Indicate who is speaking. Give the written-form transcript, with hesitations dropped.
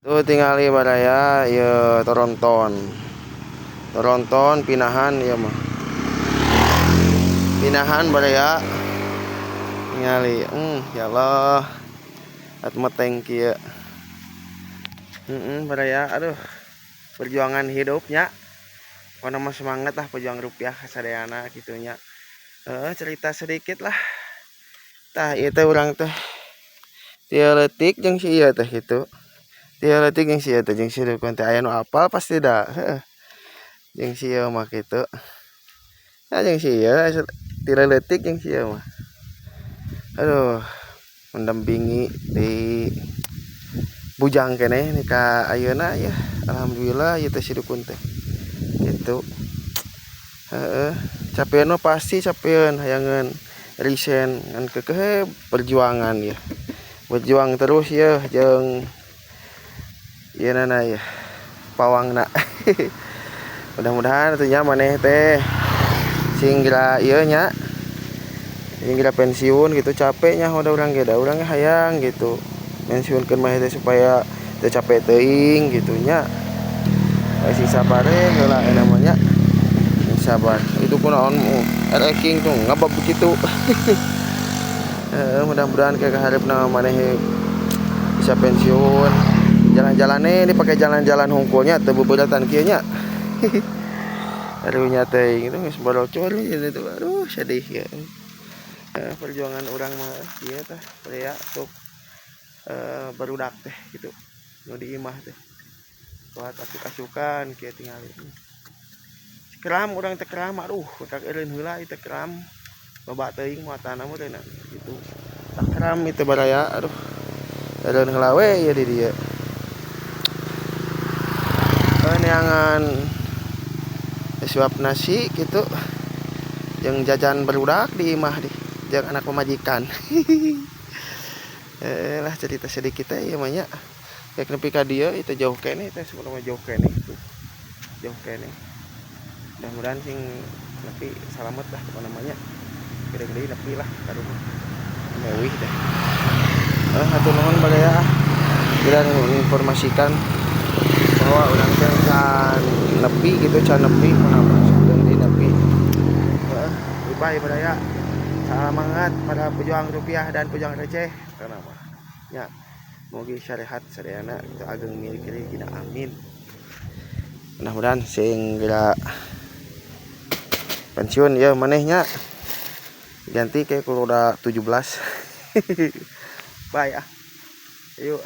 Speaker 1: Tuh tingali, baraya, ieu toronton. Toronton pinahan ieu mah. Pinahan, baraya. Tingali, ya Allah. At meteng kieu. Heeh, baraya, aduh. Perjuangan hidupnya. Pokona mah semangat lah pejuang rupiah kasadayana kitu nya. Heeh, cerita sedikit lah. Tah, ieu teh urang teh ti leutik jeung si ieu teh kitu. Ti leutik jeung si ieu teh, jeung si dukun teh, aya nu apal pasti da, heueuh. Jeung si ieu mah kitu. Nah, jeung si ieu ti leutik jeung si ieu mah. Aduh, mendampingi di bujang keneh nepi ka ayeuna ya. Alhamdulillah ieu teh si dukun teh. Gitu. Heeh, capeun mah pasti capeun, hayangeun resign, ngan keukeuh perjuangan ya. Berjuang terus ya jeung ieu na ya, pawangna. Mudah-mudahan atuh nya maneh teh sing geura ieu nya. Sing geura pensiun gitu, capek nya udah urang ge, da urang ge hayang gitu. Pensiunkeun maneh teh supaya teu capek teuing gitu nya. Sing sabar heula mah nya. Sing sabar. Itu kunaon ereking tuh ngabab begitu. Heeh, mudah-mudahan ke kahareupna maneh bisa pensiun. Jalan-jalan nih dipakai jalan-jalan hungkulnya, teu bebeuratan kieu nya. Karunya teuing itu geus borocor itu, aduh, sedih ya. Perjuangan urang mah ieu tah rea untuk barudak teh gitu. Nu di imah teh. Kuat asuk-asukan kieu tingali. Kram urang teh, kram, aduh, utak eureun heula ieu teh kram. Loba teuing muatanna mah gitu. Tak kram itu, baraya, aduh. Eureun heula we ieu di dieu. Neangan suap nasi gitu jeung jajan barudak di imah di jeung anak pamajikan. Lah, cerita sedikit teh ieu mah nya. Rek nepi ka dieu itu jauh keneh teh, sebenarnya jauh keneh tuh. Jauh keneh. Mudah-mudahan sing nepi salamet lah apa namanya. Gede-gede nepi lah ka rumah. Mewih deh. Hatur nuhun, baraya. Tidak menginformasikan bahwa urang teh can nepi gitu, can nepi mana di nepi. Bye, baraya. Semangat para pejuang rupiah dan pejuang receh karena mah ya mugi sarehat sadayana gitu, ageng milik rezekina, amin. Mudah-mudahan sing geura pensiun ya manehnya, ganti kayak kalau udah 17. Bye ah, yuk.